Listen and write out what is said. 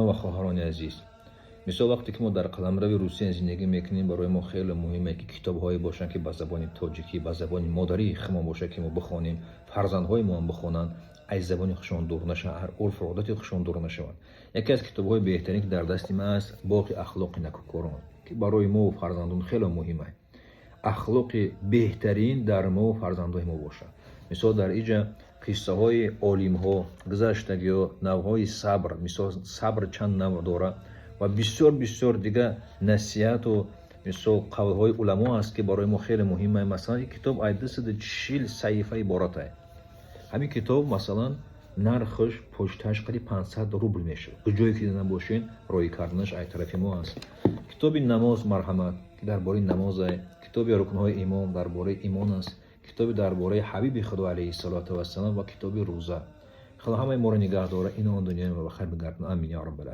Ва хоҳарони азиз, мисол, вақте ки мо дар қаламрави Русия зиндагӣ мекунем, барои мо хеле муҳиме, ки китобҳое бошанд, ки ба забони тоҷикӣ, ба забони модарии худмон бошад, ки мо бихонем, фарзандҳои мо ҳам бихонанд, аз забони худшон дур нашаванд, аз урфу одати худшон дур нашаванд. Яке аз китобҳои беҳтарин, ки дар дасти ман аст, «Боғи ахлоқи накӯкорон», ки барои мову фарзандон хеле муҳим аст, ахлоқи беҳтарин дар мову фарзандои мо бошад. Мисол, дар иҷа қиссаҳои олимҳо, гузаштагиҳо, навъҳои сабр, мисол, сабр чанд навъ дорад ва бисёр бисёр дига насиҳату, мисол, қавлҳои уламо аст, ки барои мо хеле муҳим аст. Масалан, ин китоб аз 240 саҳифа иборат аст. Ҳамин китоб, масалан, нархаш почтааш қариб 500 рубл мешавад. Куҷое ки набошед, роҳӣ карданаш аз тарафи мо аст. Китоби намоз, марҳамат, ки дар бораи намоз аст, китоби рукнҳои имон, дар бораи имон аст, китоби дар бораи ҳабиби худо алайҳиссалоту вассалом ва китоби рӯза. Худо ҳамаи моро нигаҳ дора, ин он дунёи мо ба хайр бигардонад. Амин, ё раббал.